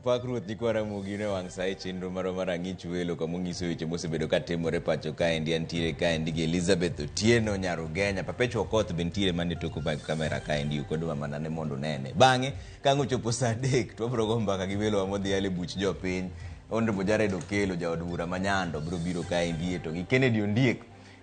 Opak Ruoth nyikwa Ramogi ne wang' sa e chenro marwa mar Ang'ich Welo kama ong'iso weche mosebedo ka timore pacho kaendi. Antiere kaendi gi Elizabeth Otieno nyar Ugenya. Perpetual Okoth be nitiere mane toko mag kamera kaendi ok odwa mana ne mondo unene. Bang'e ka ang' ochopo sa 3 to wabiro go mbaka gi welowa modhial e buch jopiny. Honorable Jared Okello jaod bura ma Nyando biro biro kaendi to gi Kennedy Ondiek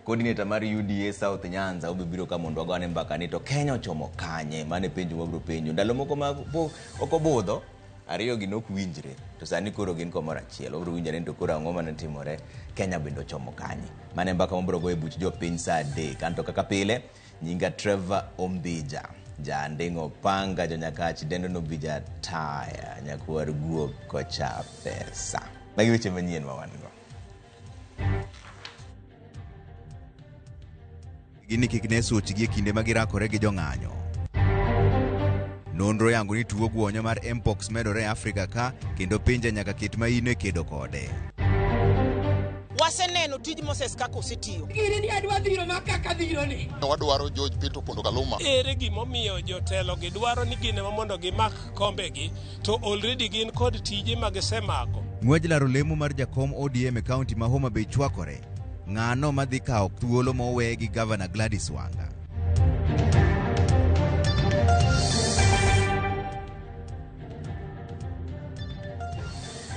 coordinator mar UDA South Nyanza obi biro ka mondo wagone mbaka ni to Kenya ochomo kanye. Mano e penjo mwabiro penjo. Ndalo moko ma ok obudho ariyo gi nok winjre to sani koro gin komoro achiel. Wabiro winjo ni to koro ang'o mane timore Kenya bende ochomo kanye. Mano e mbaka mwabiro goyo e buch jopiny sa 3. Kanto kaka pile nyinga Trevor Ombija Janding'o Panga Jonyakach dendo nobija taya nyakwar guok kocha pesa. Magi weche manyien ma wan go. Gini kik ne suchgi e kinde ma girakore gi jong'anyo. Nonro yango ni tuo guonyo mar Mpox medore e Afrika ka kendo pinje nyaka ket maino e kedo kode. Waseneno tij Moses kaka osetiyo. Gini ni adwa dhiro ma kaka dhiro ni. Wadwaro George Peter Opondo Kaluma. Ere gimomiyo jotelo gi dwaro ni gin ema mondo gimak kombegi to already gin kod tije ma gisemako. Ng'wej laro lemo mar jakom ODM e kaunti ma Homa Bay chwakore. Ng'ano madhi kawo thuolo mowe gi Gavana Gladys Wanga?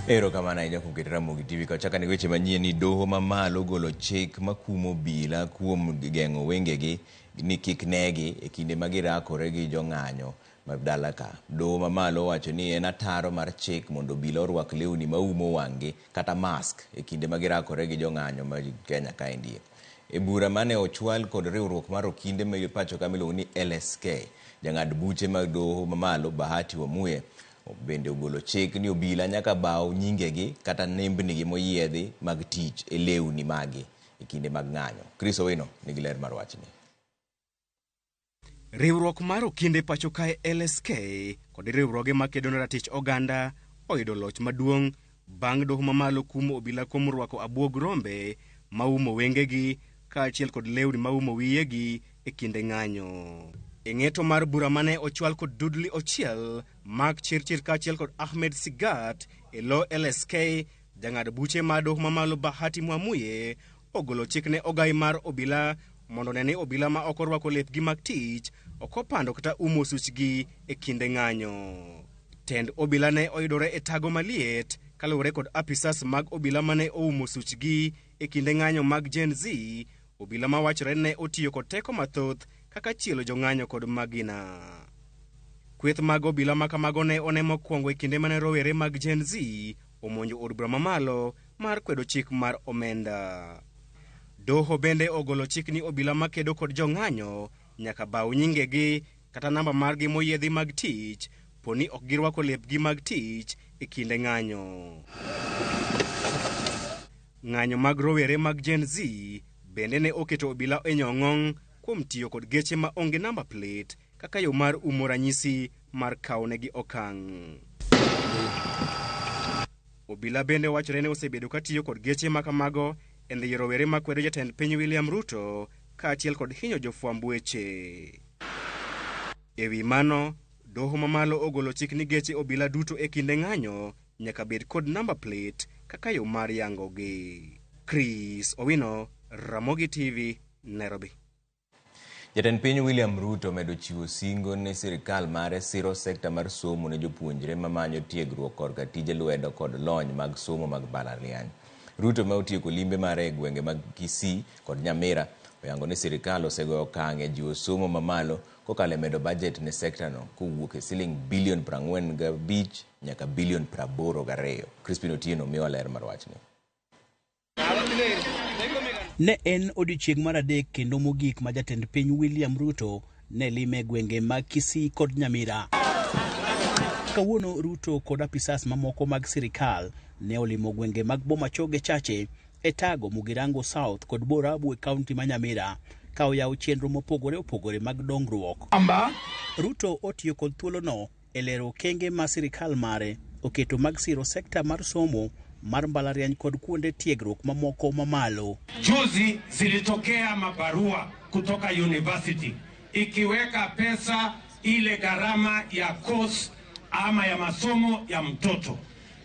Erokamano ahinya kuom keto Ramogi TV ka ni weche manyien ni doho mamalo ogolo chik makumo obila kuom geng'o wengegi ni kik negi e kinde ma girakore gi jong'anyo mag dala ka. Doho mamalo owacho ni en ataro mar chik mondo obila orwak lewni maumo wang'gi kata mask e kinde ma girakore gi jong'anyo mag Kenya kaendi. E bura mane ochwal kod riwruok mar okinde ma pacho ka miluongo ni LSK, jang'ad buche mag doho mamalo Bahati Wamuye bende ogolo chik ni obila nyaka baw nyingegi kata nembnigi moyiedhi mag tich e lewni magi e kinde mag ng'anyo. Chris Owino nigi ler mar wachni. Riwruok mar okinde pacho kae LSK kod riwruoge makedo ne ratich oganda oyudo loch maduong' bang' doho mamalo kumo obila kuom rwako abuog rombe maumo wengegi kaachiel kod lewni maumo wiyegi e kinde ng'anyo. E ng'eto mar bura mane ochwal kod Dudley Ochiel, Mark Chirchir kaachiel kod Ahmed Sigat e lo LSK, jang'ad buche mar doho mamalo Bahati Mwamuye ogolo chik ne ogai mar obila mondo ne ni obila ma ok orwako lepgi mag tich ok opando kata umo suchgi e kinde ng'anyo. Tend obila ne oyudore e tago maliet kaluwore kod apisas mag obila mane oumo suchgi e kinde ng'anyo mag Gen Z, obila mawachore ne otiyo kod teko mathoth kaka chielo jong'anyo kod magina. Kweth mag obila makamago ne one mokwongo e kinde mane rowere mag Gen Z omonjo od bura mamalo mar kwedo chik mar omenda. Doho bende ogolo chik ni obila makedo kod jong'anyo nyaka baw nyingegi kata namba margi moyiedhi mag tich poni ok girwako lepgi mag tich e kinde ng'anyo. Ng'anyo mag rowere mag Gen Z bende ne oketo obila e nyong'ong' kuom tiyo kod geche ma onge namba plate kaka yo mar umo ranyisi mar kawonegi okang'. Obila bende wachore ni osebedo katiyo kod geche makamago e ndhiyo rowere makwedo jatend piny William Ruto kaachiel kod hinyo jofwamb weche. E wi mano, doho mamalo ogolo chik ni geche obila duto e kinde ng'anyo nyaka bed kod namba plate kaka yo mar yangogi. Chris Owino, Ramogi TV, Nairobi. Jatend piny William Ruto omedo chiwo singo ne sirikal mare siro sekta mar somo ne jopuonjre mamanyo tiegruok korka tije lwedo kod lony mag somo mag mbalariany. Ruto ma otieko limbe mare e gwenge mag Kisii kod Nyamira oyango ni sirikal osegoyo okang' e jiwo somo mamalo kokalo e medo bajet ne sekta no kowuok e siling bilion 45 nyaka bilion 82. Crispin Otieno miwa ler mar wachni. Ne en odiechieng' mar adek kendo mogik ma jatend piny William Ruto ne lime gwenge mag Kisii kod Nyamira. Kawuono Ruto kod apisas mamoko mag sirikal ne olimo gwenge mag Bomachoge Chache, Etago, Mugirango South kod Borabu e kaunti ma Nyamira ka oyawo chenro mopogore opogore mag dongruok. Ruto otiyo kod thuolono e lero okenge ma sirikal mare oketo mag siro sekta mar somo mar mbalariany kod kuonde tiegruok mamoko mamalo. Juzi zilitokea mabarua kutoka university ikiweka pesa ile gharama ya course ama ya masomo ya mtoto.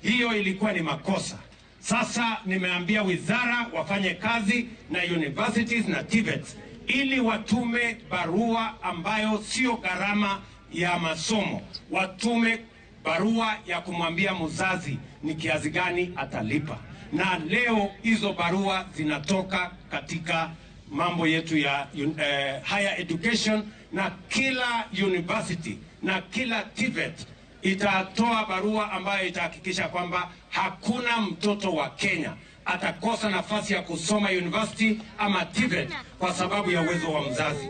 Hiyo ilikuwa ni makosa. Sasa nimeambia wizara wafanye kazi na universities na TVETs ili watume barua ambayo sio gharama ya masomo, watume barua ya kumwambia mzazi ni kiasi gani atalipa. Na leo hizo barua zinatoka katika mambo yetu ya higher education, na kila university na kila TVET itatoa barua ambayo itahakikisha kwamba hakuna mtoto wa Kenya atakosa nafasi ya kusoma university ama TVET kwa sababu ya uwezo wa mzazi.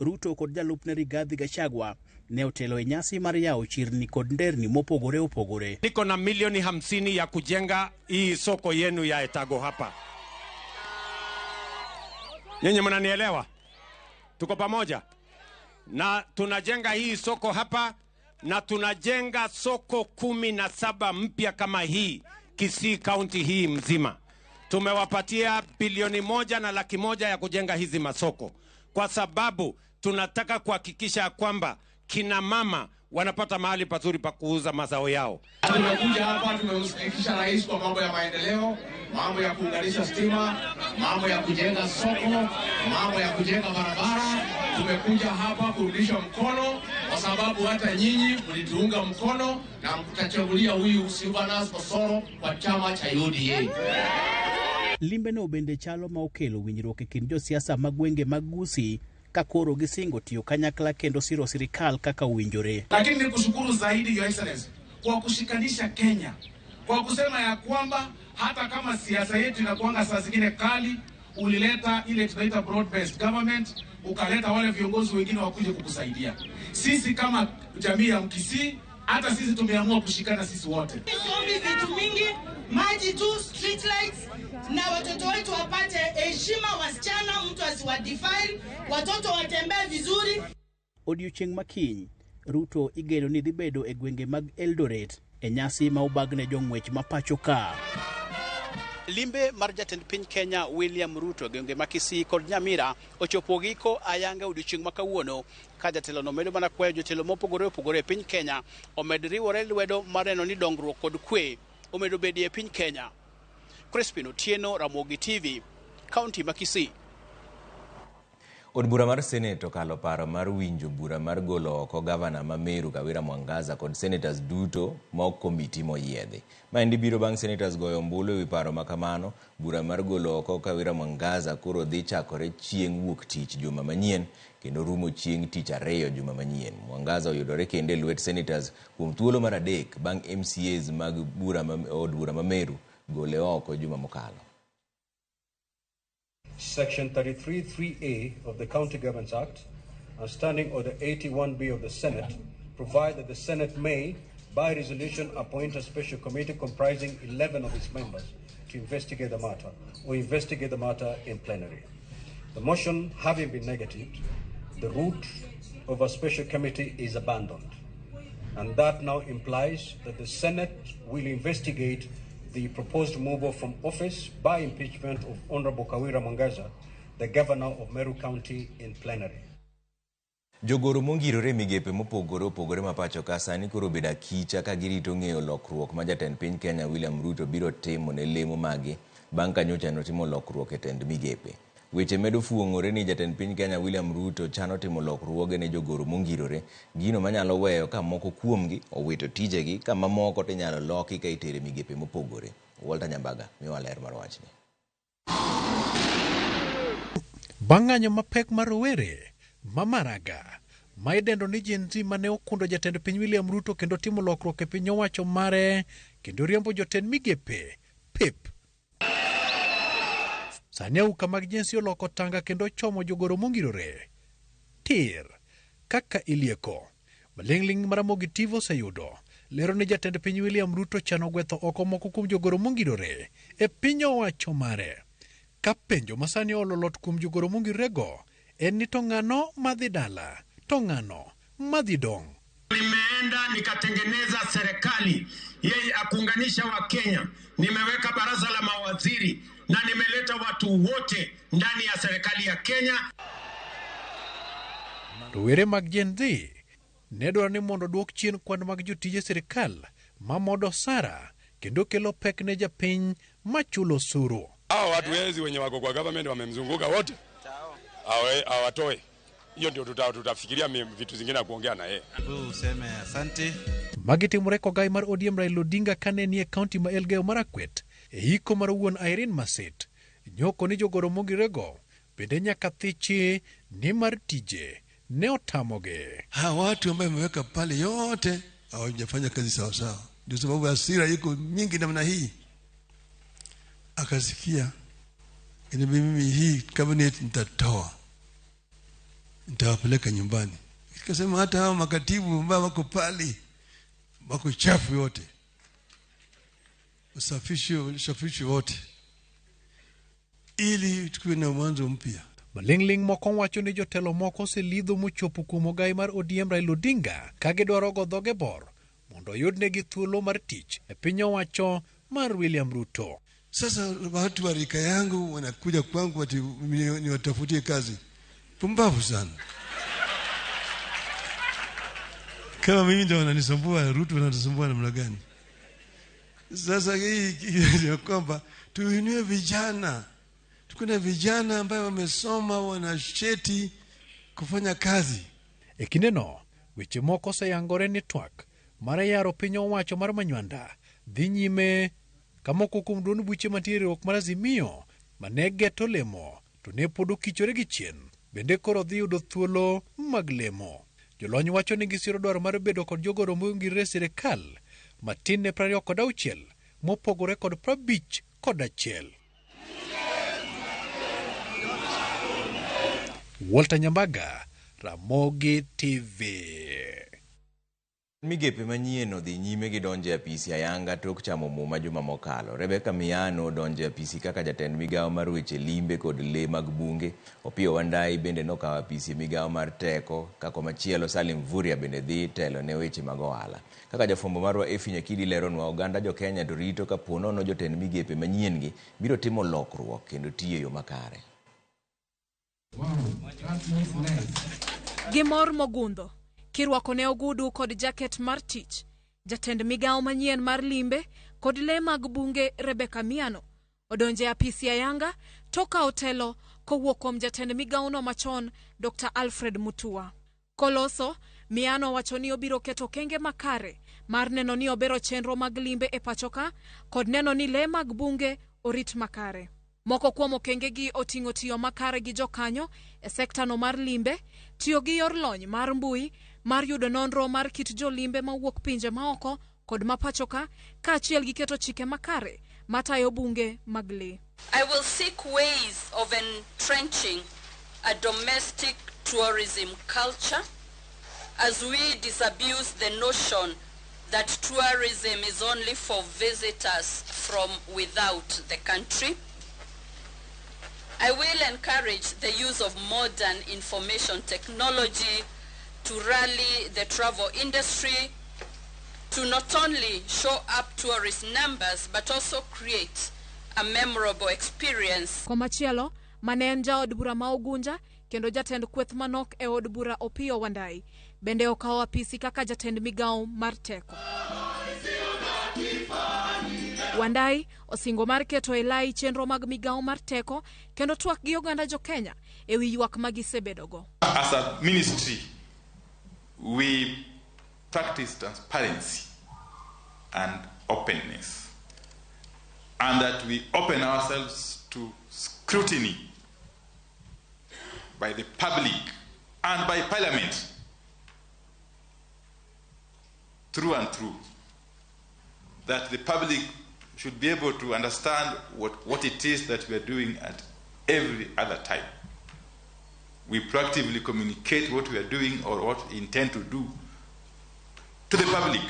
Ruto kod jalupne Rigathi Gachagua ne otelo e nyasi mar yawo chirni kod nderni mopogore opogore. Niko na milioni 50 ya kujenga hii soko yenu ya Etago hapa. Nyinyi mnanielewa? Tuko pamoja? Na tunajenga hii soko hapa, na tunajenga soko 17 mpya kama hii Kisii County hii mzima. Tumewapatia bilioni 1,100,000 ya kujenga hizi masoko, kwa sababu tunataka kuhakikisha kwamba kina mama wanapata mahali pazuri pa kuuza mazao yao. Tumekuja hapa tumemshirikisha rais kwa mambo ya maendeleo, mambo ya kuunganisha stima, mambo ya kujenga soko, mambo ya kujenga barabara. Tumekuja hapa kurudisha mkono kwa sababu hata nyinyi mlituunga mkono na mtachagulia huyu Silvanus Osoro kwa chama cha UDA. Limbe no bende chalo ma okelo winjruok e kind josiasa mag gwenge mag Gusii ka koro gisingo tiyo kanyakla kendo siro sirikal kaka owinjore. Lakini nikushukuru zaidi Your Excellency kwa kushikanisha Kenya, kwa kusema ya kwamba hata kama siasa yetu inakuanga saa zingine kali, ulileta ile tunaita broad based government, ukaleta wale viongozi wengine wakuje kukusaidia. Sisi kama jamii ya Mkisii, hata sisi tumeamua kushikana sisi wote. Siombi vitu mingi, maji tu, street lights, na watoto wetu wapate heshima, wasichana mtu asiwadefile, watoto watembee vizuri. Odiochieng' makiny, Ruto igeno ni dhi bedo e gwenge mag Eldoret e nyasi ma obagne jong'wech ma pacho ka. Limbe mar jatend piny Kenya William Ruto e gwenge ma Kisii kod Nyamira ochopo giko ayanga odiochieng' ma kawuono, ka jatelono medo mana kwayo jotelo mopogore opogore e piny Kenya omed riwore lwedo mar neno ni dongruok kod kwe omedo bedie e piny Kenya. Crispin Otieno, Ramogi TV, kaunti ma Kisii. Od bura mar Senate okalo paro mar winjo bura mar golo oko gavana ma Meru Kawira Mwangaza kod senators duto ma ok komiti moyiedhi. Maendi biro bang' senators goyo ombulu ewi paro ma kamano. Bura mar golo oko Kawira Mwangaza koro dhi chakore chieng' wuok tich juma manyien kendo rumo chieng' tich ariyo juma manyien. Mwangaza oyudore kendo e lwet senators kuom thuolo mar 3 bang' MCAs mag od bura ma Meru gole oko juma mokalo. Section 33(3)(a) of the County Governments Act and Standing Order 81(b) of the Senate provide that the Senate may, by resolution, appoint a special committee comprising 11 of its members to investigate the matter or investigate the matter in plenary. The motion having been negatived, the route of a special committee is abandoned, and that now implies that the Senate will investigate the proposed removal from office by impeachment of Honorable Kawira Mwangaza, the governor of Meru County, in plenary. Jogoro mongirore migepe mopogore opogore ma pacho ka sani koro obedo akicha ka girito ng'eyo lokruok ma jatend piny Kenya William Ruto biro timo ne lemo mage bang' ka nyocha notimo lokruok e tend migepe. Weche medo fuong'ore ni jatend piny Kenya William Ruto chano timo lokruoge ne jogoro mongirore, gino manyalo weyo ka moko kuomgi owito tijegi ka mamoko to inyalo loki ka itere migepe mopogore. Walter Nyambaga miwa ler mar wachni. Bang' ng'anyo mapek mar rowere ma Maraga ma idendo ni Gen Z mane okundo jatend piny William Ruto kendo timo lokruok e piny owacho mare kendo riembo jotend migepe pep. Sani auka mag Gen Z oloko tanga kendo chomo jogoro mongirore tir kaka ilieko. Maling'ling' mar Ramogi TV oseyudo lero ni jatend piny William Ruto chano gwetho oko moko kuom jogoro mongirore e piny owacho mare. Ka penjo masani ololot kuom jogoro mongirorego en ni to ng'ano madhi dala to ng'ano madhi dong'. Nimeenda nikatengeneza serikali yeye akuunganisha wa Kenya. Nimeweka baraza la mawaziri na nimeleta watu wote ndani ya serikali ya Kenya. Rowere mag Gen Z ne dwaro ni mondo duok chien kwan mag jotije sirikal mamodo osara kendo kelo pek ne japiny machulo osuru. Hao watu wezi wenye wako kwa government wamemzunguka wote, awatoe. Hiyo ndio tutafikiria vitu zingine na kuongea na yeye. Useme asante. Magi timore kogai mar ODM Raila Odinga kane nie kaunti ma Elgeyo Marakwet e iko mar wuon Irene Masit. Nyoko ni jogoro mongirego bende nyaka thichi ni mar tije ne otamogi. Hawa watu ambao wameweka pale yote hawajafanya kazi sawa sawa, ndio sababu hasira iko mingi namna hii. Akasikia mimi hii cabinet nitatoa, nitawapeleka nyumbani. Akasema hata hao makatibu ambao wako pale wako chafu yote, usafishe wote ili tuwe na mwanzo mpya. Maling'ling' moko wacho ni jotelo moko oselidho mochopo kuom ogai mar ODM Raila Odinga ka gidwaro go dhoge bor mondo oyudnegi thuolo mar tich e piny owacho mar William Ruto. Sasa watu wa rika yangu wanakuja kwangu ati niwatafutie kazi. Pumbavu sana. Kama mimi ndio wananisumbua, Ruto ananisumbua namna gani? Sasa hii ni kwamba tuinue vijana. Tuko na vijana ambao wamesoma, wana cheti kufanya kazi. E kindeno, weche moko oseyangore ni twak mar yaro piny owacho mar Manywanda dhi nyime ka moko kuom duond buche mantie e riwruok mar Azimio mane geto lemo to ne pod okichore gi chien bende koro dhi yudo thuolo mag lemo. Jolony wacho ni gisiro dwaro mar bedo kod jogoro mongirore e sirikal matin ne 26 mopogore kod 51. Walter Nyambaga, Ramogi TV. Migepe manyien odhi nyime gi donjo e apisi ayanga tok chamo muma juma mokalo. Rebecca Miano donjo e apisi kaka jatend migawo mar weche limbe kod lee mag bunge. Opiyo Wandayi bende nokawo apisi e migawo mar teko, ka komachielo Salim Mvurya bende dhi telo ne weche mag ohala. Kaka jafwambo marwa Effie Nyakidi leronwa, oganda jo Kenya to rito ka po nono jotend migepe manyien gi biro timo lokruok kendo tiyo e yo makare. Gi mor mogundho, kirwako ne ogudu kod jaket mar tich, jatend migawo manyien mar limbe kod lee mag bunge Rebecca Miano odonje apisi ayanga toka otelo kowuok kuom jatend migawono machon Dr. Alfred Mutua. Koloso, Miano wacho ni obiro keto okenge makare mar neno ni obero chenro mag limbe e pachoka kod neno ni lee mag bunge orit makare. Moko kuom okengegi oting'o tiyo makare gi jokanyo e sektano mar limbe, tiyo gi yor lony mar mbui mar yudo nonro mar kit jolimbe mawuok pinje maoko kod mapachoka, kaachiel gi keto chike makare matayo bunge mag lee. I will seek ways of entrenching a domestic tourism culture as we disabuse the notion that tourism is only for visitors from without the country. I will encourage the use of modern information technology to rally the travel industry, to not only show up tourist numbers, but also create a memorable experience. Komachielo, mane en jaod bura ma Ugunja kendo jatend kweth manok e od bura Opiyo Wandayi bende okawo apisi kaka jatend migawo mar teko. Wandayi osingo mar keto e lai chenro mag migawo mar teko kendo twak gi oganda jo Kenya e wi ywak ma gisebedogo. As a ministry, we practice transparency and openness, and that we open ourselves to scrutiny by the public and by Parliament through and through, that the public should be able to understand what it is that we are doing at every other time. We proactively communicate what we are doing or what we intend to do to the public.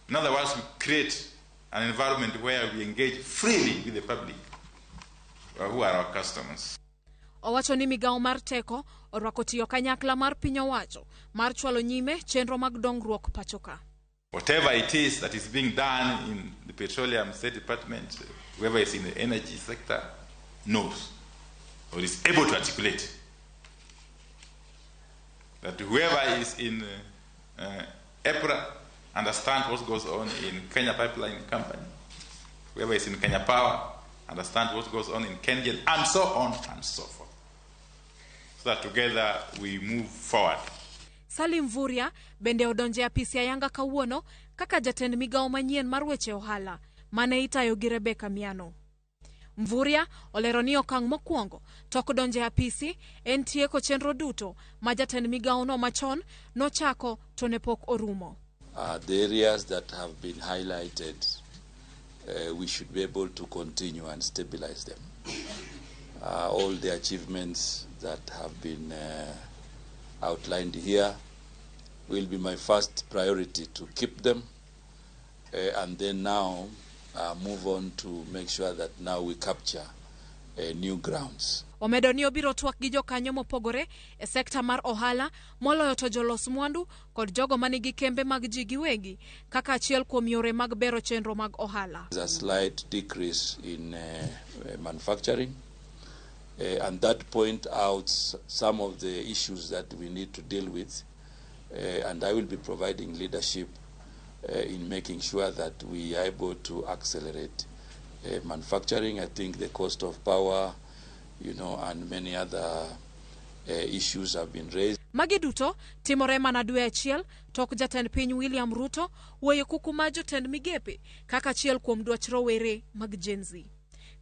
In other words, we create an environment where we engage freely with the public, who are our customers. Owacho ni migawo mar teko orwako tiyo kanyakla mar piny owacho mar chwalo nyime chenro mag dongruok pachoka. Whatever it is that is being done in the Petroleum State Department, whoever is in the energy sector knows or is able to articulate that whoever is in EPRA understand what goes on in Kenya Pipeline Company. Whoever is in Kenya Power, understand what goes on in KenGen, and so on and so forth. So that together we move forward. Salim Mvurya bende odonje apisi ayanga kawuono kaka jatend migawo manyien mar weche ohala mane itayo gi Rebecca Miano. Mvurya olero ni okang' mokwongo tok donje apisi en tieko chenro duto ma jatend migawono machon nochako to ne pok orumo. The areas that have been highlighted, we should be able to continue and stabilize them. All the achievements that have been outlined here will be my first priority to keep them, and then now move on to make sure that now we capture new grounds. Omedo ni obiro twak gi jokanyo mopogore e sekta mar ohala moloyo to jolos mwandu kod jogo manigi kembe mag ji giwegi kaka achiel kuom yore mag bero chenro mag ohala. There's a slight decrease in manufacturing, and that point out some of the issues that we need to deal with, and I will be providing leadership in making sure that we are able to accelerate manufacturing. I think the cost of power, and many other issues have been raised. Magi duto timore mana dwe achiel tok jatend piny William Ruto weyo kuku mar jotend migepe kaka achiel kuom dwach rowere mag Gen Z.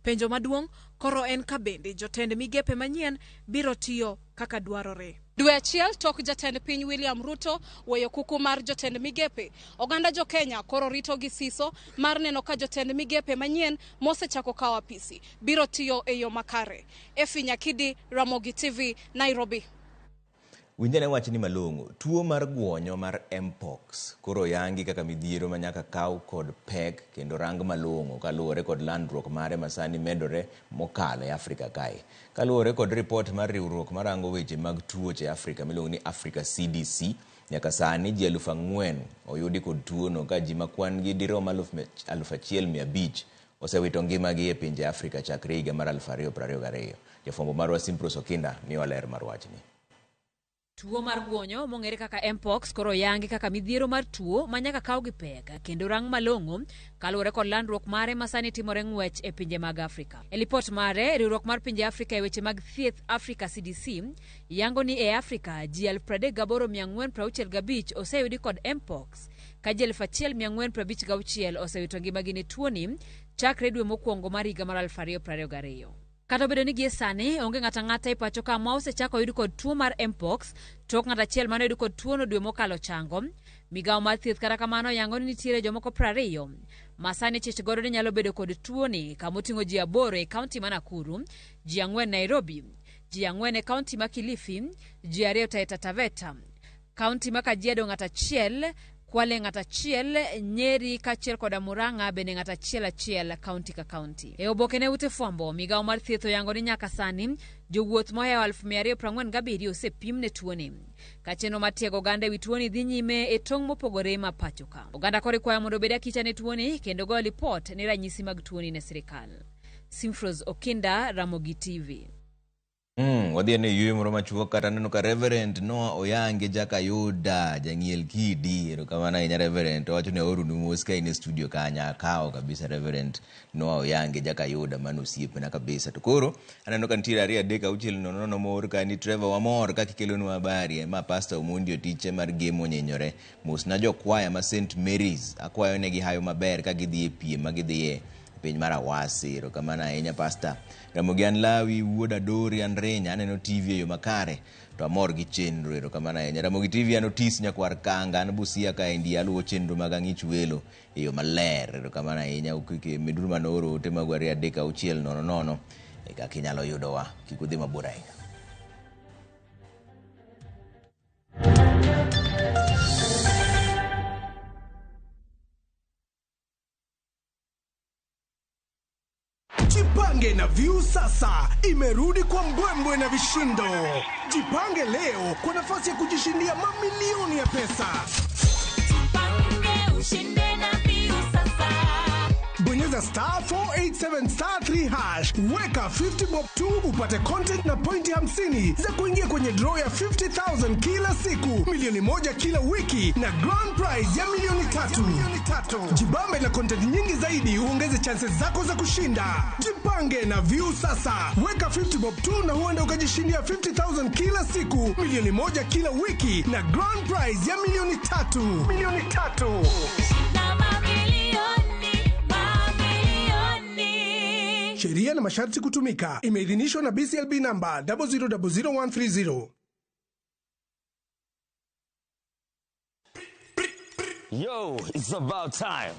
Penjo maduong' koro en ka bende jotend migepe manyien biro tiyo kaka dwarore. Dwe achiel tok jatend piny William Ruto weyo kuku mar jotend migepe, oganda jo Kenya koro rito gi siso mar neno ka jotend migepe manyien mosechako kawo apisi biro tiyo e yo makare. Efi Nyakidi, Ramogi TV, Nairobi. Winjane wach ni malong'o, tuo mar guonyo mar Mpox koro yangi kaka midhiero manyaka kaw kod pek kendo rang malong'o kaluwore kod landruok mare masani medore mokalo e Afrika kae. Kaluwore kod ripot mar riwruok marango weche mag tuoche e Afrika miluongo ni Africa CDC, nyaka sani ji 4,000 oyudi kod tuono ka ji makwan gi dirom 1,500 osewito ngimagi e pinje Afrika chakre higa mar 2022. Jafwambo marwa Simpros Okinda miyo ler mar wachni. Tuo mar guonyo mong'ere kaka Mpox koro yangi kaka midhiero mar tuo manyaka kaw gi pek kendo rang malong'o kaluwore kod landruok mare masani timore ng'wech e pinje mag Afrika. E lipot mare, riwruok mar pinje Afrika e weche mag thieth Africa CDC yango ni e Afrika ji 38,465 oseyudi kod Mpox ka ji 1,456 osewito ngimagi ne tuoni chakre dwe mokwongo mar higa mar 2022. Kata obedo ni gie sani onge ng'ato ang'ata e pacho ka ma osechako yud kod tuo mar Mpox tok ng'ato achiel mane oyud kod tuono dwe mokalo chango. Migawo mar thieth kata kamano yango ni nitiere jomoko 20 ma sani chich godo ni nyalo bedo kod tuoni kamoting'o ji 8 e kaunti ma Nakuru, ji 4 Nairobi, ji 4 e kaunti ma Kilifi, ji 2 Taita Taveta, kaunti ma Kajiado ng'ato achiel, Kwale ng'ato achiel, Nyeri kaachiel koda Murang'a bende ng'ato achiel achiel kaunti ka kaunti. E oboke ne ute fwambo, migawo mar thieth oyango ni nyaka sani jowuoth mohewo 247 osepim ne tuoni. Ka chenro mar tiego oganda ewi tuoni dhi nyime e tong' mopogore ma pacho ka. Oganda koro ikwayo mondo obed akicha ne tuoni kendo goyo lipot ne ranyisi mag tuoni ne sirikal. Simfros Okinda, Ramogi TV. Wadhi ane yueyo moro machuok kata aneno ka Reverend Noah Oyange Jakayuda jang'iel kidi. Erokamano ahinya Reverend. Owacho ni aoronu mos ka in e studio kanya akawo kabisa Reverend Noah Oyange Jakayuda mano osiepna kabisa. To koro aneno ka nitiere 2 3 6 0 0 mor ka ni Trevor wamor kaka ikelonwa habari ma Pastor Omondi Otiche mar Gemo Nyenyore. Mosna jokwaya ma St Mary's akwayo negi hayo maber ka gidhi e piem ma gidhiye piny mar Awasi. Erokamano ahinya Pastor. Ramogi an Lawi wuod Adori an Rinya aneno TV e yo makare to amor gi chenro. Erokamano ahinya Ramogi TV. An Otis Nyakwar Kanga an Busia kaendi aluwo chenro mag Ang'ich Welo e yo maler. Erokamano ahinya. Meduru mana oro ote magu 2 3 6 0 0 e kaka inyalo yudowa. Kik udhi mabor ahinya. Jipange na Viusasa imerudi kwa mbwembwe na vishindo. Jipange leo kwa nafasi ya kujishindia mamilioni ya pesa. Jipange ushinde na Viusasa. Bonyeza Bonyeza star 487 star 3 hash, weka 50 bob tu upate content na pointi 50 za kuingia kwenye draw ya 50,000 kila siku, 1,000,000 kila wiki na grand prize ya 3,000,000. Jibambe na content nyingi zaidi uongeze chances zako za kushinda. Jipange na View sasa, weka 50 bob tu na huenda ukajishindia 50,000 kila siku, 1,000,000 kila wiki na grand prize ya 3,000,000. 3,000,000. Sheria na masharti kutumika. Imeidhinishwa na BCLB namba 0000130. Yo, it's about time.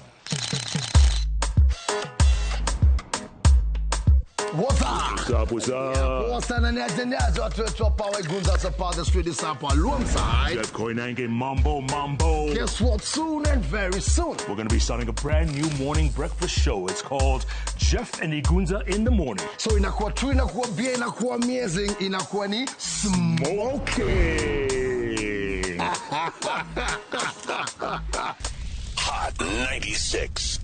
What's up? What's up, what's up? What's up? Niaje watu wetu hapa Wegunza hapa the street is hapa alongside Jeff Koinange, Mambo Mambo. Guess what? Soon and very soon we're going to be starting a brand new morning breakfast show. It's called Jeff and Igunza in the Morning. So inakuwa true, inakuwa bia, inakuwa amazing, inakuwa ni smoking. Hot 96.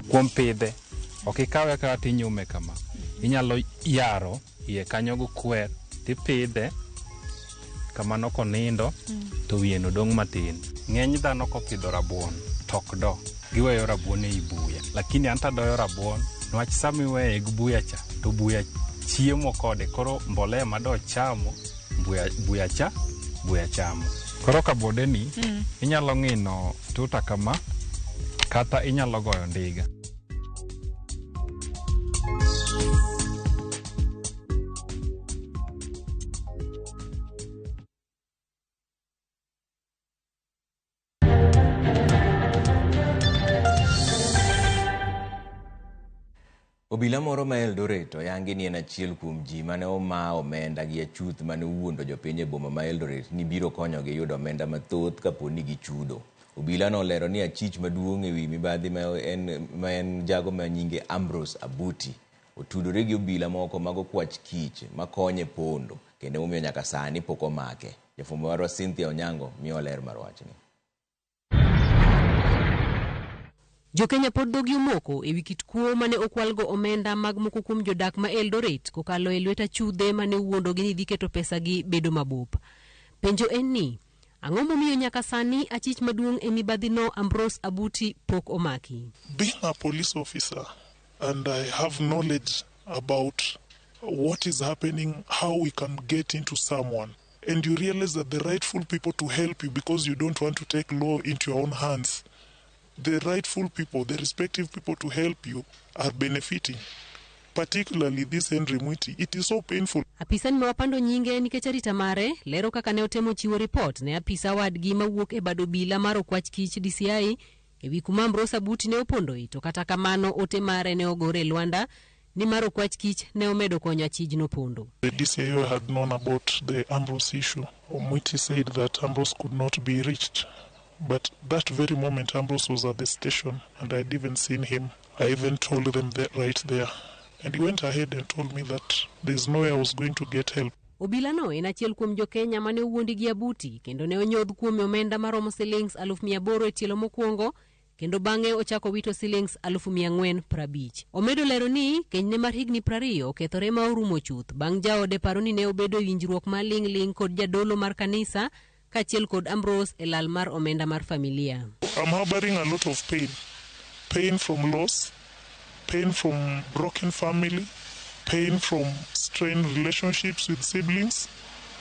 Kuom pidhe, ok ikawe akawa tinyume kama. Inyalo yaro iye kanyo gi kwer tipidhe kamano konindo to wiye no dong' matin. Ng'eny dhano kopidho rabuon to ok do, giweyo rabuon ei buya. Lakini an tadoyo rabuon niwach sama iweye gi buya cha to buya chiemo kode, koro mbolea ma chamo buya cha buya chamo. Koro kabode ni inyalo ng'ino tuta kama kata inyalo goyo ndiga. Obila moro ma Eldoret oyangi ni en achiel kuom ji mane oma omenda gi achuth mane owuondo jopiny e boma ma Eldoret ni biro konyogi yudo omenda mathoth kapo ni gichudo. Obila nolero ni achich maduong' ewi mibadhi ma en jago ma nyinge Ambrose Abuti otudore gi obila moko mag okwach kich makonye pondo kendo momiyo nyaka sani pok omake. Jafwambo marwa Cynthia Onyango miyo ler mar wachni. Jokenya pod dhogi omoko ewi kit kuo mane okwalgo omenda mag moko kuom jodak ma Eldoret kokalo e lwet achudhe mane owuondogi ni dhi keto pesagi bedo mabup. Penjo en ni, ang'o momiyo nyaka sani achich maduong' e mibadhino Ambrose Abuti pok omaki? Being a police officer and I have knowledge about what is happening, how we can get into someone, and you realize that the rightful people to help you because you don't want to take law into your own hands, the rightful people, the respective people to help you are benefiting. Particularly this Henry Mwiti, it is so painful. Apisa ni mawapando nyinge nikech arita mare lero kaka ne otemo chiwo ripot ne apisa wadgi mawuok e bad obila mar okwach kich DCI ewi kuma Ambrose Abuti ne opondoi, to kata kamano ote mare ne ogore e lwanda ni mar okwach kich ne omedo konyo achijno pondo. The DCIO had known about the Ambrose issue. Mwiti said that Ambrose could not be reached. But that very moment Ambrose was at the station and I'd even seen him. I even told them that right there. And he went ahead and told me that there's no way I was going to get help. Obila no en achiel kuom jokenya mane owuondi gi Abuti kendo ne onyodh kuome omenda maromo silings 800,000 e tielo mokwongo kendo bang'e ochako wito silings 450,000. Omedo lero ni kenyne mar higni 20 okethore ma orumo chuth bang' jaode paro ni ne obedo e winjruok ma ling' ling' kod jadolo mar kanisa kaachiel kod Ambrose e lal mar omenda mar familia. I'm harboring a lot of pain. Pain from loss, pain from broken family, pain from strained relationships with siblings,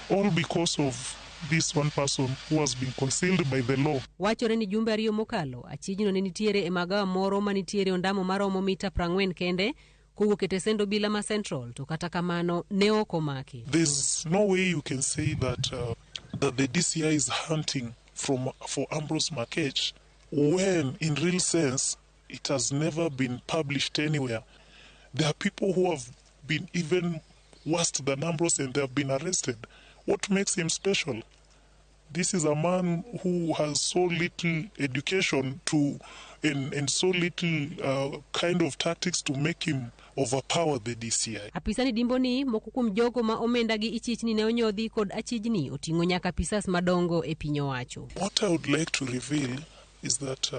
all because of this one person who has been concealed by the law. Wachore ni jumbe ariyo mokalo, achijno ne nitiere e magawa moro manitiere ondamo maromo mita 40 kende kowuok e tesend obila ma Central, to kata kamano ne ok omaki. There's no way you can say that that the DCI is hunting for Ambrose Makech when in real sense it has never been published anywhere. There are people who have been even worse than Ambrose and they have been arrested. What makes him special? This is a man who has so little education to and so little kind of tactics to make him overpower the DCI. Apisani dimbo ni moko kuom jogo ma omenda gi ichich ni ne onyodhi kod achijni oting'o nyaka apisas madongo e piny owacho. What I would like to reveal is that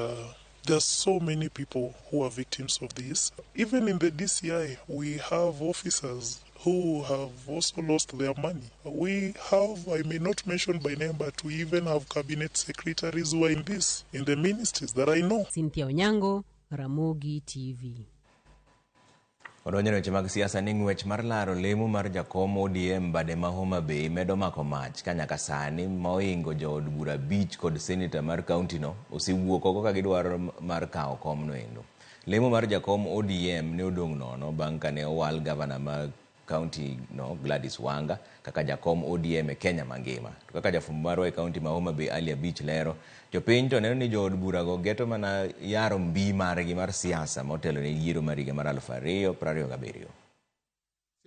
there are so many people who are victims of this. Even in the DCI, we have officers who have also lost their money. We have, I may not mention by name, but we even have cabinet secretaries who are in this, in the ministries that I know. Cynthia Onyango, Ramogi TV. Odonjo e weche mag siasa ni ng'wech mar laro lemo mar jakom ODM bade ma Homa Bay medo mako mach ka nyaka sani mohingo jood bura 5 kod seneta mar kaunti no osewuok oko ka gidwaro mar kawo komno endo. Lemo mar jakom ODM ne odong' nono bang' kane owal gavana ma kaunti no Gladys Wanga kaka jakom ODM e Kenya mangima. To kaka jafwambo marwa e kaunti ma Homa Bay Ali Abich lero, jopiny to neno ni jood burago geto mana yaro mbi margi mar siasa motelo ne yiero mar higa mar 2027.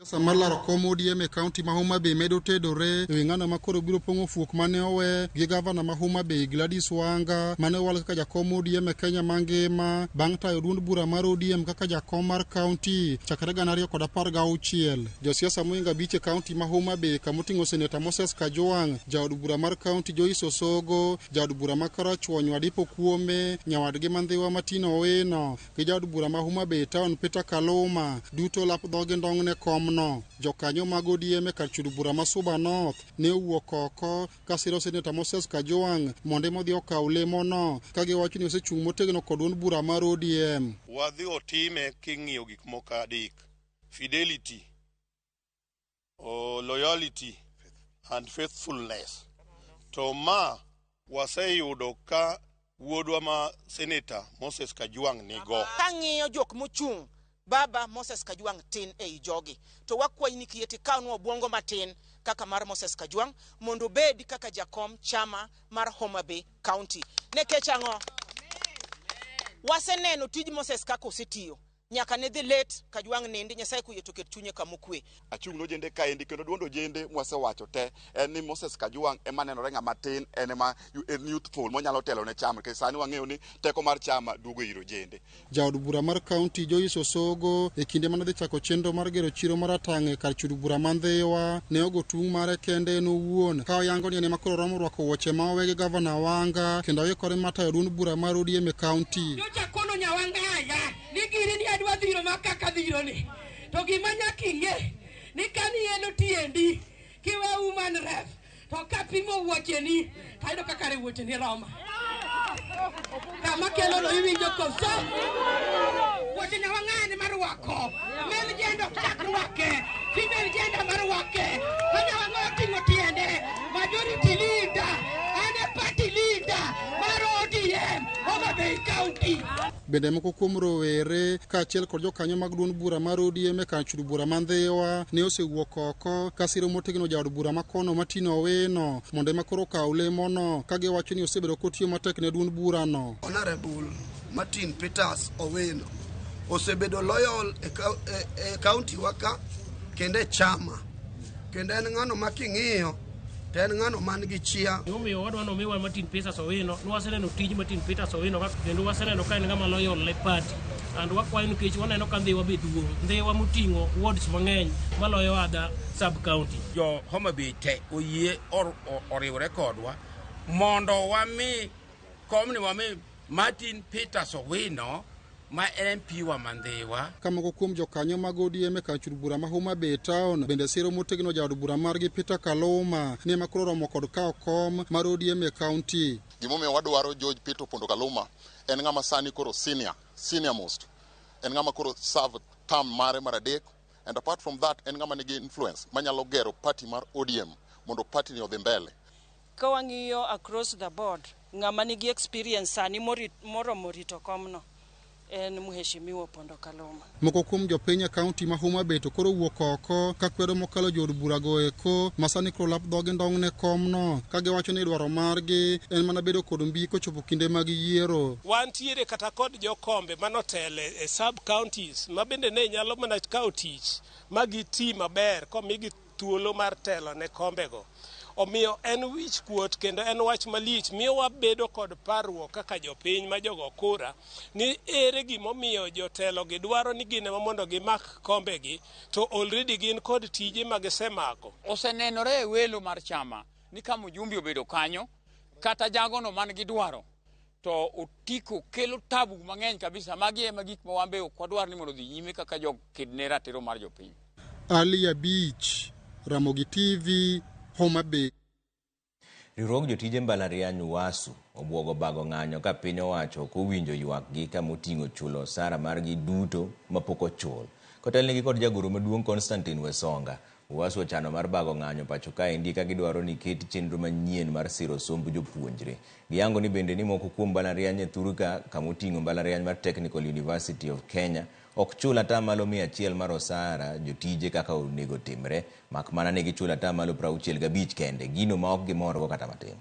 Siasa mar laro kom ODM e kaunti ma Homa Bay medo tedore ewi ng'ano ma koro biro pong'o fuok mane owe gi gavana ma Homa Bay Gladys Wanga mane owal kaka jakom ODM e Kenya mangima bang' tayo duond bura mar ODM kaka jakom mar kaunti chakre 2016. Josiasa mohingo 5 e kaunti ma Homa Bay kamoting'o Seneta Moses Kajwang', jaod bura mar kaunti Joyce Osogo, jaod bura ma Karachuonyo Adipo Kuome, nyawadgi Mandhiwa Martin Owino gi jaod bura ma Homa Bay Town Peter Kaluma duto lap dhogi ndong' ne kom no. Jokanyo mag ODM e kar chudo bura ma Suba North ne owuok oko ka siro Seneta Moses Kajwang' mondo ema odhi okaw lemono ka giwacho ni osechung' motegno kod duond bura mar ODM. Wadhi otime king'iyo gik moko adek: fidelity, loyalty and faithfulness. To ma waseyudo ka wuodwa ma Seneta Moses Kajwang' nigo. Kang'iyo jok mochung' Baba Moses Kajwang' tin ei jogi, to wakwayi ni kiyie tikawnwa obwongo matin kaka mar Moses Kajwang' mondo obed kaka jakom chama mar Homa Bay County. Nikech ang'o? Waseneno tij Moses kaka osetiyo nyaka ne dhi late Kajwang' nindi, Nyasaye koyie to ket chunye kama okwe. Achung' nojende kaendi kendo duond ojende mwasewacho te en ni Moses Kajwang' ema nenore ng'ama tin, en ema en youthful monyalo telo ne chama, nikech sani wang'eyo ni teko mar chama duogo ir ojende. Jaod bura mar kaunti Joyce Osogo e kinde mane dhi chako chenro mar gero chiro maratang' e kar chudo bura ma Ndhiwa ne ogo tung' mare kende en owuon ka oyango ni en ema koro romo rwako wuoche ma owe gi gavana Wanga kendo oikore mar tayo duond bura mar ODM e kaunti. Nyocha kono Nyawangaya ni gini ni adwa dhiro ma kaka dhiro ni to gima nyaka ing'e ni kani elo tiendi kiwe woman ref to kapimo wuocheni tayudo kaka kare wuocheni roma kama kelo no iwinjo koso wuoche Nyawangaya ni mar rwako male gender ok chak rwake, female gender mar rwake. Ka Nyawangaya oting'o tiende majority leader an e party leader mar ODM Homa Bay County. Bende moko kuom rowere kaachiel kod jokanyo mag duond bura mar ODM e kar chudo bura ma Ndhiwa ne osewuok oko ka siro motegno jaod bura ma kono Martin Owino mondo ema koro okaw lemono ka giwacho ni osebedo kotiyo matek ne duond burano. Honorable Martin Peters Owino osebedo loyal e kaunti wa ka kendo e chama, kendo en ng'ano ma king'iyo to en ng'ano man gi chia. Gimomiyo wadwa ni omiwa Martin Peters Owino, nwaseneno tij Martin Peters Owino kendo waseneno ka en ng'ama loyal ne party. And wakwayo nikech waneno ka Ndhiwa be duong', Ndhiwa moting'o wards mang'eny maloyo other sub county. Jo Homa Bay te oyie oriwre kodwa mondo wami komni wami Martin Peters Owino ma en MP wa ma Ndhiwa. Ka moko kuom jokanyo mag ODM e kar chudo bura ma Homa Bay Town bende siro motegno jaod bura margi Peter Kaluma ni ema koro romo kod kawo kom mar ODM e kaunti. Gimomiyo wadwaro George Peter Opondo Kaluma en ng'ama sani koro senior most, en ng'ama koro serve term mare mar 3, and apart from that en ng'ama nigi influence manyalo gero party mar ODM mondo party ni odhi mbele. Ka wang'iyo across the board, ng'ama nigi experience sani moromo rito komno en Mheshimiwa Opondo Kaluma. Moko kuom jopiny e kaunti ma Homa Bay to koro wuok oko ka kwedo mokalo jood burago eko ma sani koro lap dhogi ndong' ne komno ka giwacho ni dwaro margi en mana bedo kod mbi kochopo kinde mag yiero. Wantiere kata kod jokombe manotele e sub counties ma bende ne nyalo mana kawo tich ma giti maber komigi thuolo mar telo ne kombego. Omiyo en wich kuot kendo en wach malich miyo wabedo kod parruok kaka jopiny ma jogo kura ni ere gimomiyo jotelo gi dwaro ni gin ema mondo gimak kombegi to already gin kod tije ma gisemako. Osenenore e welo mar chama ni ka mjumbe obedo kanyo kata jagono man gi dwaro to otiko kelo tabu mang'eny kabisa. Magi ema gik ma wan be ok wadwar ni mondo odhi nyime kaka joked ne ratiro mar jopiny. Ali Abich, Ramogi TV, Homa Bay. Riwruog jotije mbalariany UASU obwogo bago ng'anyo ka piny owacho ok owinjo ywakgi kama oting'o chulo osara margi duto mapok ochul. Kotelnegi kod jagoro maduong' Constantine Wesonga, UASU ochano mar bago ng'anyo pacho kaendi ka gidwaro ni ket chenro manyien mar siro somb jopuonjre. Giyango ni bende ni moko kuom mbalariany e thurka kama oting'o mbalariany mar Technical University of Kenya ok chul atamalo 100 mar osara jotije kaka onego timre, mak mana ni gichulo atamalo 65 kende, gino ma ok gimorgo kata matin.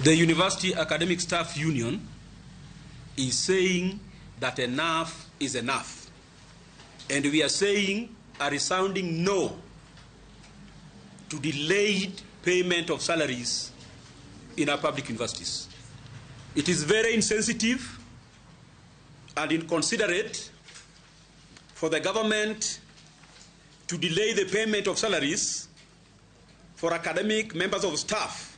The University Academic Staff Union is saying that enough is enough. And we are saying a resounding no to delayed payment of salaries in our public universities. It is very insensitive and inconsiderate for the government to delay the payment of salaries for academic members of staff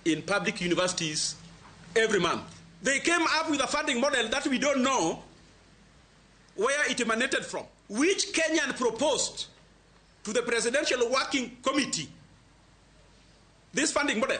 in public universities every month. They came up with a funding model that we don't know where it emanated from, which Kenyan proposed to the Presidential Working Committee this funding model.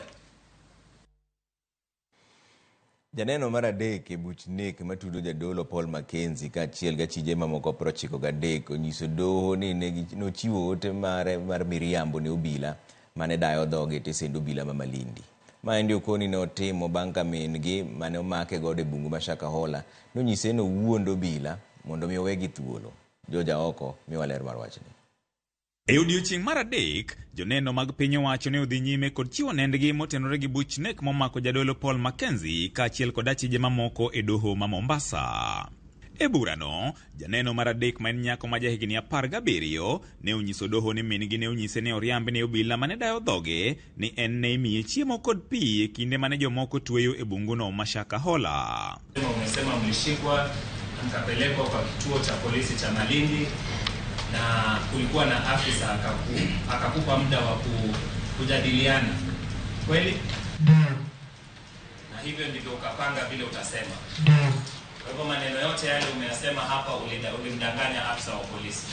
Janeno mar adek e buch nek matudo jadolo Paul Mackenzie kaachiel gi achije mamoko 93 onyiso doho ni nochiwo ote mare mar miriambo ne obila mane dayo dhoge e tesend obila ma Malindi. Maendi okoni ne otimo bang' ka min gi mane omake godo e bungu ma Shakahola nonyise ni owuond obila mondo mi owegi thuolo. George Aoko miwa ler mar wachni. E odiechieng' mar adek, joneno mag piny owacho ne odhi nyime kod chiwo nendgi motenore gi buch nek momako jadolo Paul Mackenzie kaachiel kod achije mamoko e doho ma Mombasa. E burano, janeno mar adek ma en nyako ma jahigni 17 ne onyiso doho ni min-gi ne onyise ni oriamb ne obila mane dayo dhoge ni en ne imiye chiemo kod pi e kinde mane jomoko tweyo e bunguno ma Shakahola. Umesema mlishikwa mkapelekwa kwa kituo cha polisi cha Malindi na kulikuwa na afisa akakupa muda wa kujadiliana, kweli? Na hivyo ndivyo ukapanga vile utasema. Kwa hivyo maneno yote yale umeyasema hapa ulimdanganya afisa wa polisi.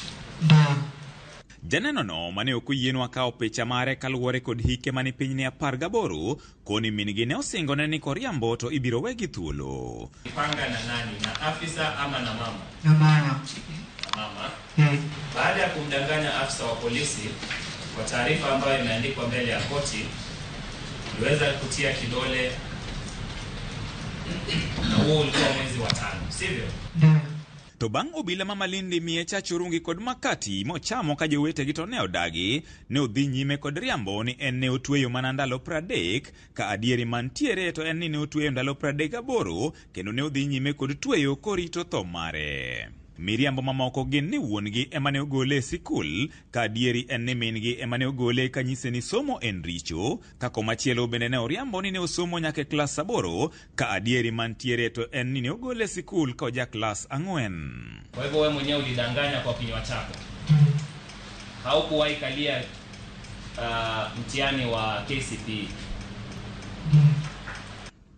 Janeno no mane ok oyienwa kawo picha mare kaluwore kod hike mane piny ne 18 koni min-gi ne osingone ni koriambo to ibiro wegi thuolo. Panga na nani? Na afisa ama na mama? Na mama. Na mama. Baada ya kumdanganya afisa wa polisi kwa taarifa ambayo imeandikwa mbele ya koti, uliweza kutia kidole na huo ulikuwa mwezi wa 5, sivyo? To bang' obila ma Malindi miye chach orungi kod makati mochamo ka jowetegi to ne odagi, ne odhi nyime kod riambo ni en ne otweyo mana ndalo 30 ka adieri mantiere to en ni ne otweyo ndalo 38 kendo ne odhi nyime kod tweyo korito tho mare. Miriambo mamoko gin ni wuon-gi ema ne ogole e sikul, ka adieri en ni min-gi ema ne ogole ka nyise ni somo en richo, ka komachielo bende ne oriambo ni ne osomo nyaka e klas 8, ka adieri mantiere to en ni ne ogole e sikul ka oja klas 4. Kwa hivyo wewe mwenyewe ulidanganya kwa kinywa chako. Haukuwahi kalia mtihani wa KCPE.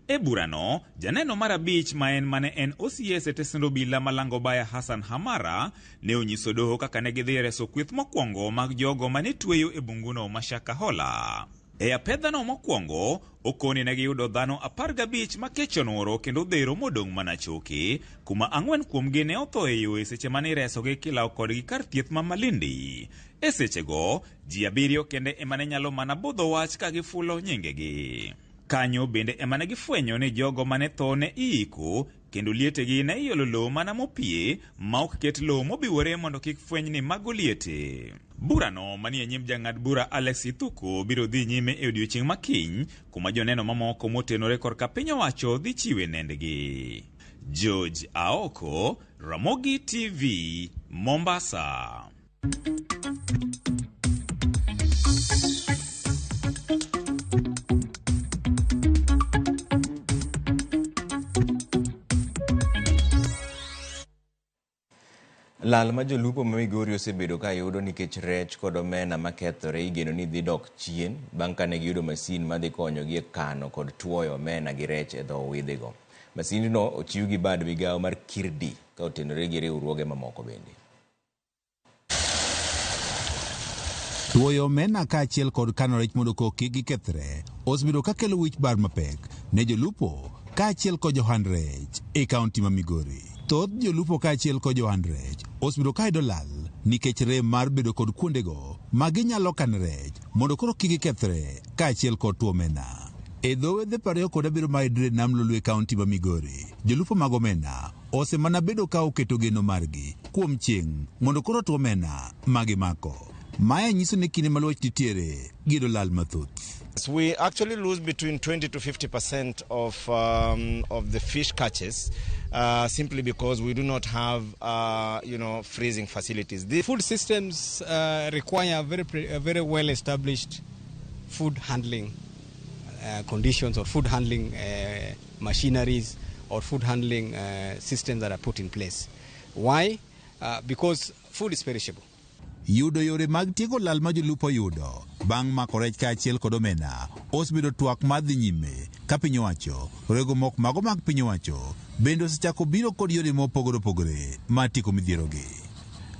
E burano, janeno mar abich ma en mane en OCS e tesend obila malango baya Hassan Hamara ne onyiso doho kaka ne gidhi reso kweth mokwongo mag jogo mane tweyo e bunguno ma Shakahola. E apedhano mokwongo, okoni ne giyudo dhano 15 ma kech onuoro kendo odhero modong' mana choke, kuma 4 kuomgi ne otho e yo e seche mane iresogi kilawo kodgi kar thieth ma Malindi. E sechego, ji 7 kende ema ne nyalo mana budho wach ka gifulo nyingegi. Kanyo bende ema ne gifwenyo ni jogo mane tho ne iiko kendo lietegi ne iolo lowo mana mopie ma ok ket lowo mobiwore mondo kik fweny ni mago liete. Burano manie nyim jang'ad bura Alex Ithuku biro dhi nyime e odiechieng' ma kiny kuma joneno mamoko motenore korka piny owacho dhi chiwe nendgi. George Aoko, Ramogi TV, Mombasa. Lal ma jolupo ma Migori osebedo ka yudo nikech rech kod omena makethore igeno ni dhi dok chien bang' kane giyudo masin madhi konyogi e kano kod tuoyo omena gi rech e dho wedhego. Masindno ochiw gi bad migawo mar Kirdi ka otenore gi riwruoge mamoko bende. Tuoyo omena kaachiel kod kano rech mondo kok kik gikethre osebedo ka kelo wich bar mapek ne jolupo kaachiel kod johand rech e kaunti ma Migori. Thoth jolupo kaachiel kod johand rech osebedo ka yudo lal nikech rem mar bedo kod kuondego ma ginyalo kano rech mondo koro kik gikethre kaachiel kod tuo omena. E dho wedhe 27 mayudore e nam Lolwe e kaunti ma Migori, jolupo mag omena osemana bedo ka oketo geno margi kuom chieng' mondo koro otuo omena ma gimako. Mae nyiso ni kinde ma luoch nitiere, giyudo lal mathoth. We actually lose between 20 to 50% of the fish catches simply because we do not have freezing facilities. The food systems require very well established food handling conditions or food handling machineries or food handling systems that are put in place. Why? Because food is perishable. Yudo yore mag tieko lal ma jolupo yudo bang' mako rech kaachiel kod omena osebedo twak mar dhi nyime ka piny owacho rego mok mago mag piny owacho bende osechako biro kod yore mopogore opogore mar tieko midhierogi.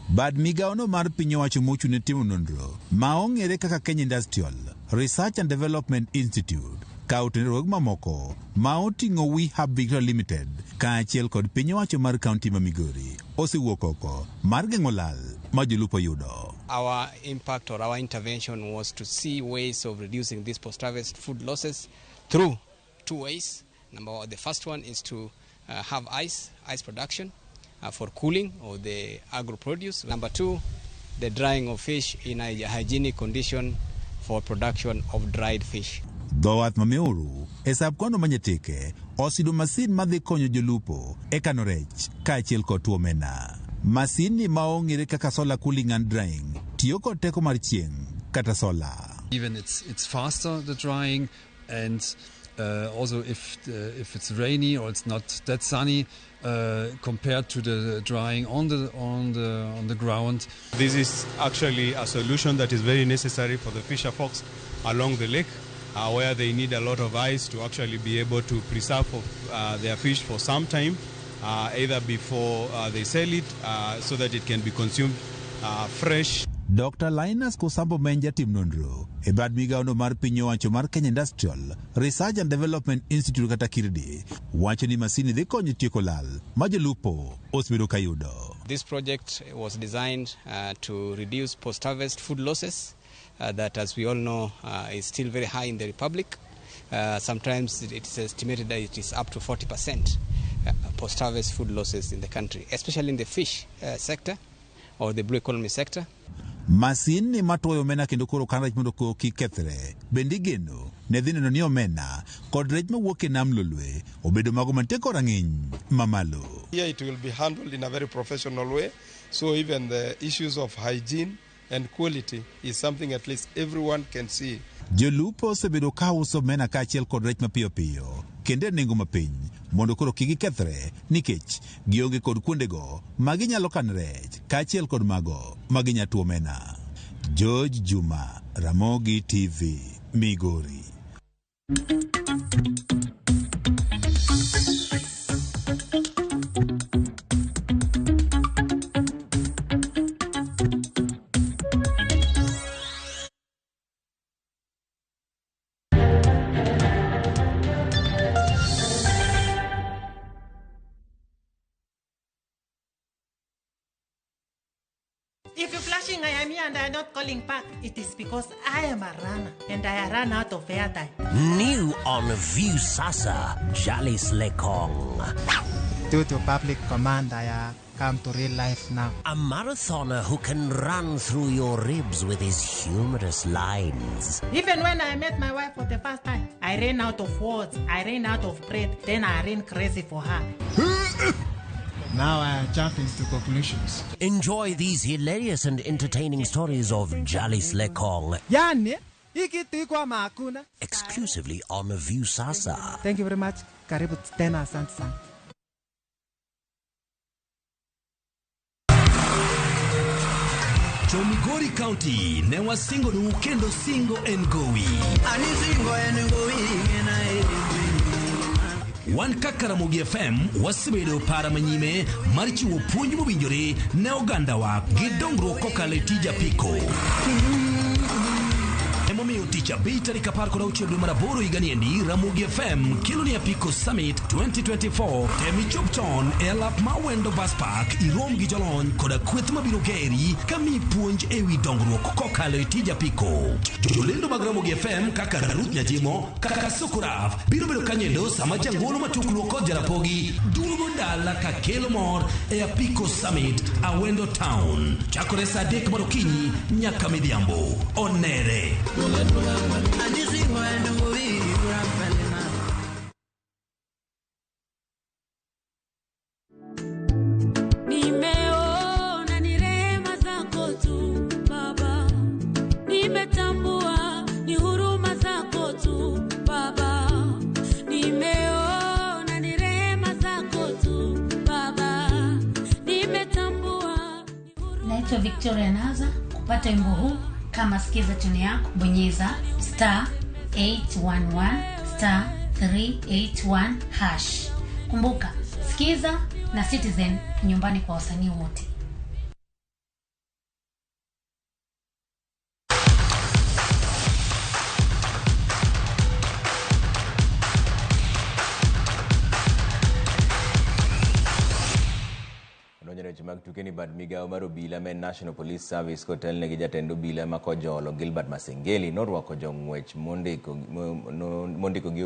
Bad migawono mar piny owacho mochung' ne timo nonro ma ong'ere kaka Kenya Industrial Research and Development Institute ka otenore mamoko ma oting'o We Hub Victoria Limited kaachiel kod piny owacho mar kaunti ma Migori osewuok oko mar geng'o lal ma jolupo yudo. Our impact or our intervention was to see ways of reducing these post-harvest food losses through two ways. Number one, the first one is to have ice production for cooling of the agro produce. Number two, the drying of fish in a hygienic condition for production of dried fish. Dho wath ma Meuru e sub-county ma Nyatike oseyudo masin madhi konyo jolupo e kano rech kaachiel kod tuo omena. Masin ni ma ong'ere kaka solar cooling and drying tiyo kod teko mar chieng' kata solar. Even it's faster, the drying, and also if it's rainy or it's not that sunny, compared to the drying on the ground. This is actually a solution that is very necessary for the fisher folks along the lake, where they need a lot of ice to actually be able to preserve their fish for some time, either before they sell it, so that it can be consumed fresh. Dr. Linus Kosambo ma en jatim nonro e bad migawono mar piny owacho mar Kenya Industrial Research and Development Institute kata KIRDI wacho ni masini dhi konyo tieko lal ma jolupo osebedo ka yudo. This project was designed to reduce post-harvest food losses that, as we all know, is still very high in the Republic. Sometimes it is estimated that it is up to 40% post-harvest food losses in the country, especially in the fish sector or the blue economy sector. Masin ni matuoyo omena kendo koro kan rech mondo kik kethre bende igeno ne dhi neno ni omena kod rech mawuok e nam Lolwe obedo mago mantie kod rang'iny mamalo. Here it will be handled in a very professional way, so even the issues of hygiene and quality is something at least everyone can see. Jolupo osebedo ka uso omena kaachiel kod rech mapiyo piyo kendo e nengo mapiny mondo koro kik gikethre nikech gionge kod kuondego ma ginyalo kano rech kaachiel kod mago ma ginya tuo omena. George Juma, Ramogi TV, Migori. If you're flashing I am here and I am not calling back, it is because I am a runner and I run out of airtime. New on Viusasa, Jalis Lekong. Due to public command, I come to real life now. A marathoner who can run through your ribs with his humorous lines. Even when I met my wife for the first time, I ran out of words, I ran out of breath, then I ran crazy for her. Now I jump into conclusions. Enjoy these hilarious and entertaining stories of Jalis Lekong. Yani, hakuna. Exclusively on Viusasa. Thank you very much. Karibu tena, asante sana. Jo Migori County ne wasingonu kendo singo en gowi. Ani singo en gowi Wan kaka Ramogi FM wasebedo para manyime mar chiwo puonj mowinjore ne ogandawa gi dongruok kokalo e tij apiko. Emomiyo tich abich tarik 16 dwe mar aboro higani endi Ramogi FM kelo ni Apiko Summit 2024. Tem ichop chon e alap ma Wendo Bus Park irom gi jolony koda kweth mabiro geri kamiyi puonj ewi dongruok kokalo e tij apiko. Jolendo mag Ramogi FM kaka Ruth Nyajimo, kaka Sokoraf biro bedo kanyendo sama jangolo matuklu kod Jarapogi duogo dala ka kelo mor e Apiko Summit Awendo Town. Chakore saa 3 mar okinyi nyaka midhiambo. Onere. Nimeona ni rehema zako tu Baba, nimetambua ni huruma zako tu Baba, nimeona ni rehema zako tu Baba, nimetambua. Naitwa Victoria Naza. Kupata wimbo huu kama sikiza tune yako, bonyeza star 811 star 381 hash. Kumbuka, sikiza na Citizen nyumbani kwa wasanii wote. Weche mag tuke ni bad migawo mar obila ma en National Police Service kotelne gi jatend obila ma Kojolo Gilbert Masengeli norwako jong'wech mondiko gi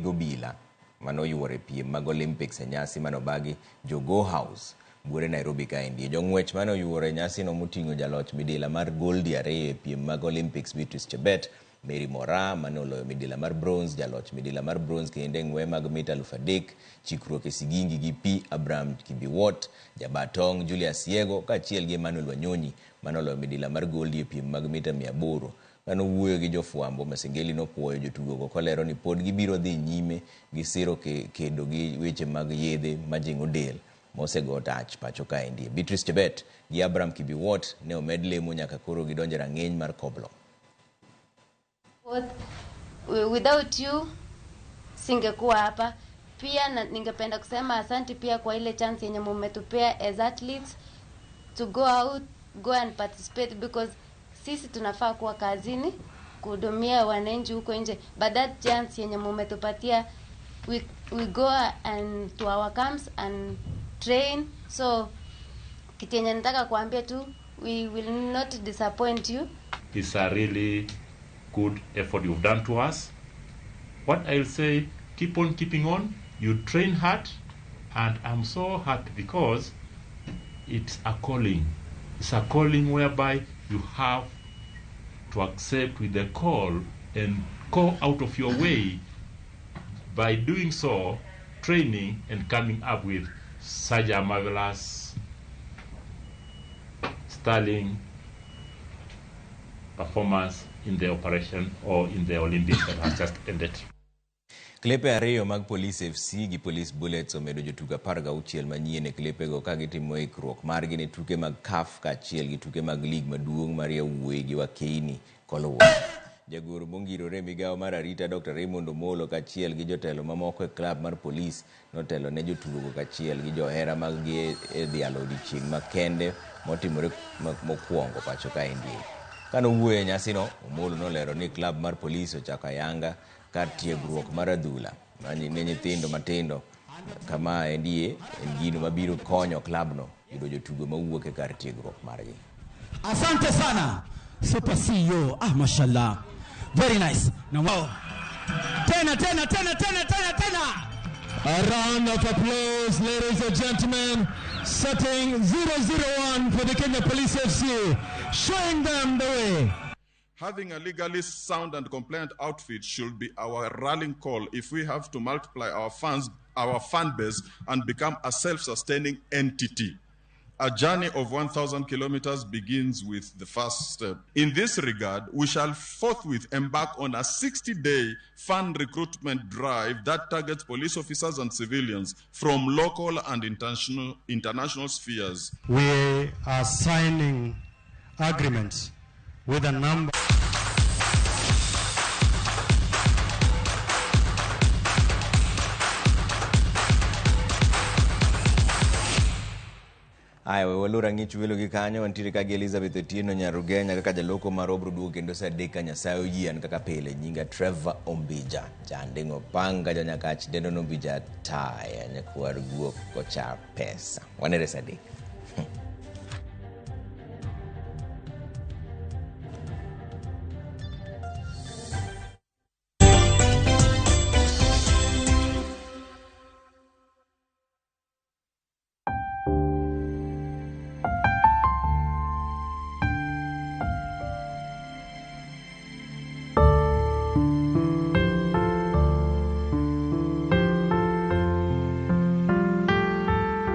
obila manoyuoro e piem mag Olympics e nyasi manobagi Jogoo House buore Nairobi kaendi. Jong'wech mane oyuoro e nyasino moting'o jaloch midila mar goldi 2 e piem mag Olympics Beatrice Chebet, Mary Moraa mane oloyo midila mar bronze, jaloch midila mar bronze kendo e ng'we mag mita 3000, chikruok e sigingi gi pi Abraham Kibiwot, jabatong Julius Yego kaachiel gi Emmanuel Wanyonyi mane oloyo midila mar goldi e piem mag mita 800. Mane owuoyo gi jofwambo, Masengeli nopuoyo jotugogo kolero ni pod gibiro dhi nyime gi siro kedo gi weche mag yedhe majing'o del mosego tach pacho kaendi. Beatrice Chebet gi Abraham Kibiwot ne omed lemo nyaka koro gidonjo e rang'iny mar koblo. Without you singekuwa hapa. Pia ningependa kusema asante pia kwa ile chance yenye mumetupea as athletes to go out, go and participate, because sisi tunafaa kuwa kazini kuhudumia wananchi huko nje, but that chance yenye mumetupatia we go and to our camps and train. So kitu yenye nataka kuambia tu, we will not disappoint you. It's a really good effort you've done to us. What I'll say, keep on keeping on. You train hard, and I'm so happy because it's a calling. It's a calling whereby you have to accept with the call and go out of your way. By doing so, training and coming up with such a marvelous, sterling performance in the operation or in the Olympics that has just ended. Klepe ariyo mag Police FC gi Police Bullets omedo jotugo 16 manyien e klepego ka gitimo ikruok margi ne tuke mag CAF kaachiel gi tuke mag lig maduong' mar yawuoyi gi wakeini koluwo. Jagoro mongirore migawo mar arita Dr. Raymond Omolo kaachiel gi jotelo mamoko e klab mar Police notelo ne jotugogo kaachiel gi johera mag-gi e dhialo odiechieng' makende motimore mokwongo pacho kaendi. Kane owuoyo e nyasino, Omolo nolero ni klab mar Police ochako ayanga kar tiegruok mar adhula ne nyithindo matindo kama endie en gino mabiro konyo klabno yudo jotugo mawuok e kar tiegruok margi. Asante sana Super CEO. Ah, mashallah. Very nice. Now, wow. Tena tena tena tena tena tena. A round of applause, ladies and gentlemen, setting 0-0-1 for the Kenya Police FC, showing them the way. Having a legally sound and compliant outfit should be our rallying call if we have to multiply our fans, our fan base, and become a self-sustaining entity. A journey of 1,000 kilometers begins with the first step. In this regard, we shall forthwith embark on a 60-day fan recruitment drive that targets police officers and civilians from local and international spheres. We are signing agreements with a number. Aya, we walura ng'ich welo gi kanyo wantiere ka gi Elizabeth Otieno Nyarugenya kaka jaloko mar obro duogo kendo saa adek ka Nyasaye oyie an kaka pile nyinga Trevor Ombija janding'o panga janyakach dendo Ombija taya nyakwar guok kocha pesa wanere saa adek.